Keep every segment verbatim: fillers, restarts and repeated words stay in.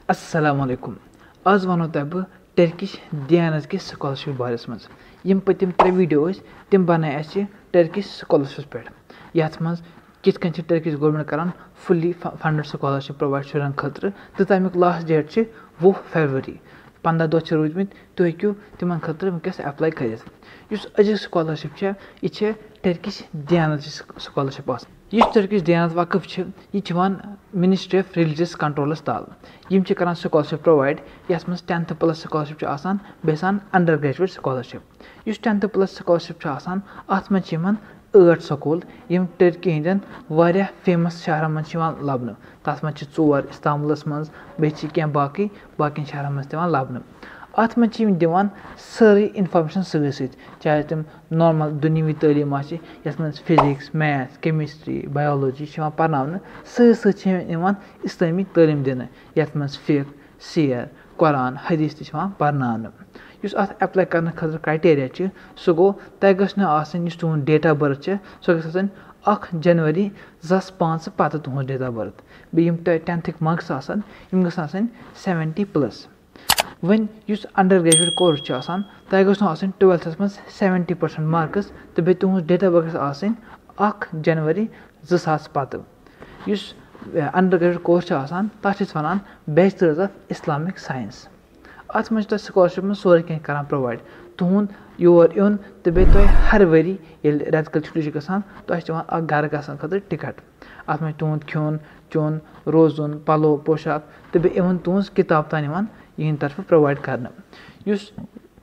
السلام علیکم۔ آز وَنو تۄہہِ بہٕ ٹرکش دیانت کِس سکالرشپ بارس منٛز۔ یِم پٔتِم ترٛےٚ ویڈیو ٲسۍ، تِم بنٲے اَسہِ ٹرکش سکالرشپس پٮ۪ٹھ، یَتھ منٛز کِتھ کٔنۍ چھِ ٹرکش گورنمنٹ کران فُلی فنڈڈ سکالرشپ پرووایڈ شُرٮ۪ن خٲطرٕ، تہٕ تَمیُک لاسٹ ڈیٹ چھِ وُہ فیبرؤری۔ پنٛداہ دۄہ چھِ روٗدمٕتۍ، تُہۍ ہیٚکِو تِمن خٲطرٕ وٕنکیٚس ایپلاے کٔرِتھ۔ یُس أزیُک سکالرشپ چھےٚ، یہِ چھےٚ ٹرکش دیانت سکالرشپ آسان۔ یُس ٹرکش دیانت وقف چھِ، یہِ چھِ یِوان منسٹری آف ریلیجس کنٹرولس تل۔ یِم چھِ کران سکالرشپ پرووایڈ، یَتھ منٛز ٹینتھ پلس سکالرشپ چھِ آسان، بیٚیہِ آسان انڈر گریجویٹ سکالرشپ۔ یُس ٹینتھ پلس سکالرشپ چھِ آسان، اَتھ منٛز چھِ یِمن ٲٹھ سکوٗل، یِم ٹرکی ہٕنٛدٮ۪ن واریاہ فیمس شہرن منٛز چھِ یِوان لبنہٕ۔ تَتھ منٛز چھِ ژور استنبولس منٛز، بیٚیہِ چھِ کینٛہہ باقٕے باقین شہرن منٛز تہِ یِوان لبنہٕ۔ اَتھ منٛز چھِ یِم دِوان سٲرٕے انفارمیشن سۭتۍ سۭتۍ، چاہے تِم نارمل دُنیاوی تعلیٖم آسہِ، یَتھ منٛز فزکس، میتھ، کیمسٹری، بایولوجی چھِ یِوان پرناونہٕ، سۭتۍ سۭتۍ چھِ یِوان اسلٲمی تعلیٖم دِنہٕ، یَتھ منٛز فقہ، سیر، قرآن، حدیث تہِ چھِ یِوان پرناونہٕ۔ یُس اَتھ ایپلاے کرنہٕ خٲطرٕ کرائٹیریا چھِ، سُہ گوٚو، تۄہہِ گژھِ نہٕ آسٕنۍ، یُس تُہُنٛد ڈیٹ آف بٔرتھ چھِ، سۄ گژھِ آسٕنۍ اکھ جنوری زٕ ساس پانٛژھ پتہٕ تُہُنٛد ڈیٹ آف بٔرتھ۔ بیٚیہِ یِم تۄہہِ ٹینتھٕکۍ مارکس آسن، یِم گژھن آسٕنۍ سیونٹی پلس۔ وۄنۍ یُس انڈر گریجویٹ کورس چھُ آسان، تۄہہِ گژھِ نہٕ آسٕنۍ ٹُویلتھس منٛز سیونٹی پرسنٹ مارکس، تہٕ بیٚیہِ تُہٕنٛز ڈیٹ آف بٔرتھ گژھِ آسٕنۍ اکھ جنوری زٕ ساس پتہٕ۔ یُس انڈر گریجویٹ کورس چھُ آسان، تَتھ چھِ أسۍ وَنان بیچلرز آف اسلامک ساینس۔ اَتھ منٛز چھِ تۄہہِ سکالرشپ منٛز سورُے کینٛہہ کران پرووایڈ۔ تُہُنٛد یور یُن تہٕ بیٚیہِ تۄہہِ ہر ؤری ییٚلہِ رٮ۪تہٕ کٲلۍ چھُٹی چھِ گژھان، تۄہہِ چھِ دِوان اکھ گرٕ گژھنہٕ خٲطرٕ ٹکٹ۔ اَتھ منٛز چھُ تُہُنٛد کھیوٚن، چیوٚن، روزُن، پلو، پوشاک تہٕ بیٚیہِ even تُہٕنٛز کِتاب تام یِوان یِہنٛدِ طرفہٕ پرووایڈ کرنہٕ۔ یُس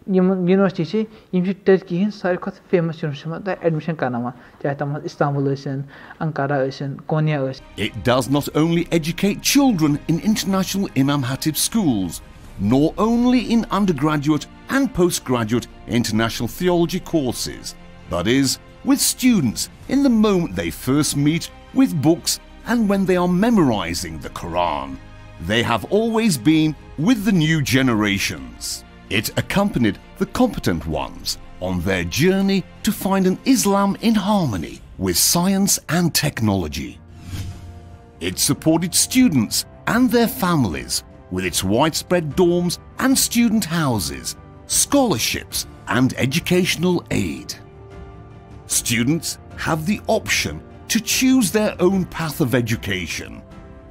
یِم یونیورسٹی چھِ، یِم چھِ ٹرکی ہٕنٛز ساروی کھۄتہٕ فیمس یونیورسٹی منٛز تۄہہِ ایڈمِشن کرناوان، چاہے تَتھ منٛز استنبول ٲسِن، انقرہ ٲسِن، کونیا ٲسِن۔ It does not only educate children in International Imam Hatip schools, nor only in undergraduate and postgraduate international theology courses, but is with students in the moment they first meet with books and when they are memorizing the Quran. They have always been with the new generations. It accompanied the competent ones on their journey to find an Islam in harmony with science and technology. It supported students and their families with its widespread dorms and student houses, scholarships, and educational aid. Students have the option to choose their own path of education,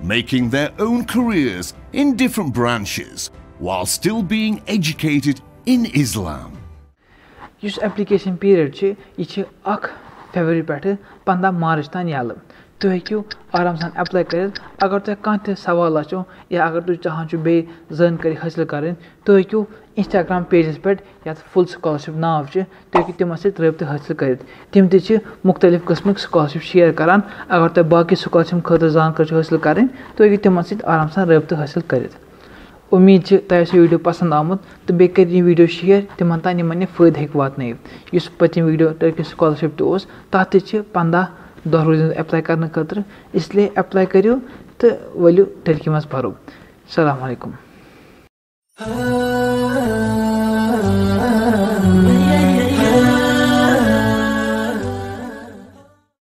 making their own careers in different branches while still being educated in Islam. یُس application period چھِ، یہِ چھِ اکھ فیبرؤری پٮ۪ٹھٕ پنٛداہ مارچ تام یَلہٕ۔ تُہۍ ہیٚکِو آرام سان ایپلاے کٔرِتھ۔ اگر تۄہہِ کانٛہہ تہِ سوال آسیو یا اگر تُہۍ چاہان چھِو بیٚیہِ زٲنکٲری حٲصِل کَرٕنۍ، تُہۍ ہیٚکِو انسٹاگرام پیجَس پٮ۪ٹھ، یَتھ فُل سکالرشپ ناو چھِ، تُہۍ ہیٚکِو تِمَن سۭتۍ رٲبطہٕ حٲصِل کٔرِتھ۔ تِم تہِ چھِ مُختٔلِف قٕسمٕکۍ سکالرشپ شیئر کَران۔ اگر تۄہہِ باقٕے سکالرشپ خٲطرٕ زانکٲری چھِ حٲصِل کَرٕنۍ، تُہۍ ہیٚکِو تِمَن سۭتۍ آرام سان رٲبطہٕ حٲصِل کٔرِتھ۔ اُمید چھِ تۄہہِ آسہِ یہِ ویٖڈیو پَسنٛد آمُت، تہٕ بیٚیہِ کٔرِو یہِ ویٖڈیو شِیَر تِمَن تام، یِمَن یہِ فٲیدٕ ہیٚکہِ واتنٲیِتھ۔ یُس پٔتِم ویٖڈیو ٹرکی سکالرشپ تہِ اوس، تَتھ تہِ چھِ پنٛداہ دۄہ روٗدمٕتۍ ایپلاے کرنہٕ خٲطرٕ، اس لیے ایپلاے کٔرِو تہٕ ؤلِو ٹرکی منٛز پَرو۔ السلام علیکم۔